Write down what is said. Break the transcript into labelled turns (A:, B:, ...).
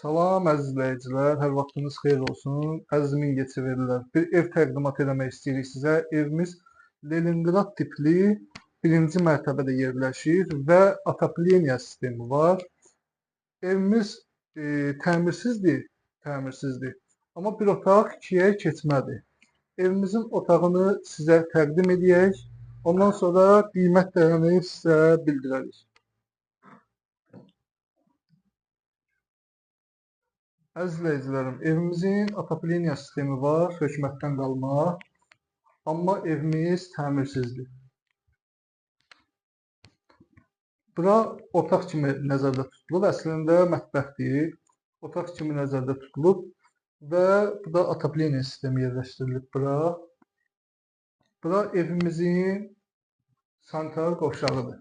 A: Salam əziz izləyicilər, hər vaxtınız xeyir olsun. Əziz Mingəçevirlilər, bir ev təqdimat eləmək istəyirik sizə. Evimiz Leningrad tipli birinci mərtəbədə yerləşir və atopleniya sistemi var. Evimiz təmirsizdir, təmirsizdir. Amma bir otaq ikiyə keçmədir. Evimizin otağını sizə təqdim edək. Ondan sonra qiymətlərini sizə bildirərik. Əziz izləyicilərim, evimizin atopleniya sistemi var, hökumətdən qalma, amma evimiz təmirsizdir. Bura otaq kimi nəzərdə tutulub, əslində mətbəxdir, otaq kimi nəzərdə tutulub və bu da atopleniya sistemi yerləşdirilib bura. Bura evimizin sanitar qovşağıdır.